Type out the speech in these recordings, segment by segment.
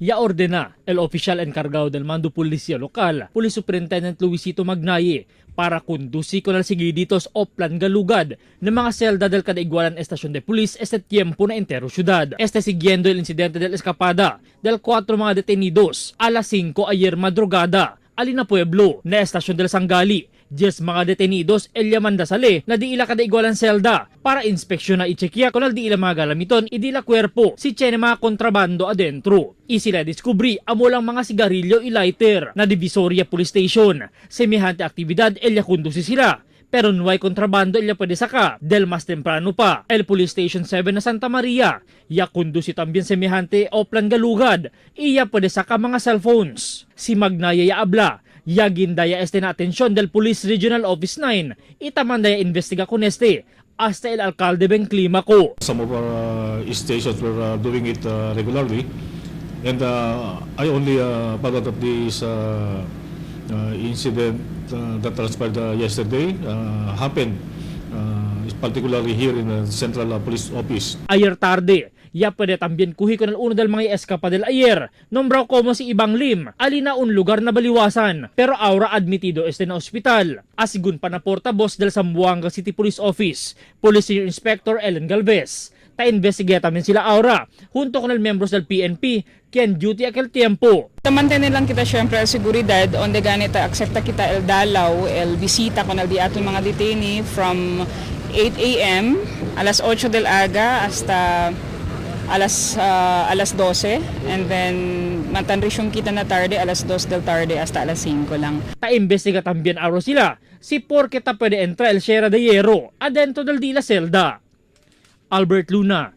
Ya ordena el oficial encargado del mando policía local, Police Superintendent Luisito Magnaye, para conducir con el seguiditos o plan galugad ng mga selda del Kadaigualan Estación de Police este tiempo na entero ciudad. Este siguiendo el incidente del escapada del cuatro mga detenidos a las 5 ayer madrugada Alina Pueblo na estasyon del Sangali. 10 mga detenidos el manda sale na di ila kada igualan selda para inspeksyon na i-chekia kung di ila mga galamiton idila cuerpo si tiene mga kontrabando adentro. Y sila diskubri amo lang mga sigarilyo y lighter na Divisoria Police Station. Semejante aktibidad el conduce sila pero no hay kontrabando ella pwede saka del mas temprano pa. El Police Station 7 na Santa Maria, ya conduce también semejante o plan galugad, iya pwede saka mga cellphones. Si Magnaya ya habla, ya gindaya este na atensyon del Police Regional Office 9, itamanda ya investiga con este, hasta el alcalde Ben Climaco. Some of our stations were doing it regularly, and I only found out of this incident that transpired yesterday happened particularly here in the Central Police Office. Ayer tarde, ya puede también kuhi con el uno del mga escapa del ayer, nombrado como si Ibang Lim, alina un lugar na baliwasan, pero aura admitido este na ospital. Asigun pa na portavoz del Zamboanga City Police Office, Police Senior Inspector Ellen Galvez. Ta-investiga también sila aura, junto con el membros del PNP, quien duty aquel tiempo. Mantener lang kita syempre el seguridad onde ganita aksepta kita el dalaw, el bisita con el di aton mga detainee from 8 a.m. alas 8 del aga hasta alas 12 and then mantanrisyong kita na tarde alas 2 del tarde hasta alas 5 lang. Ta-investiga también aura sila, si porque ta puede entrar el Sierra de Hierro adentro del di la celda. Albert Luna,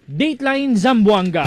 Dateline Zamboanga.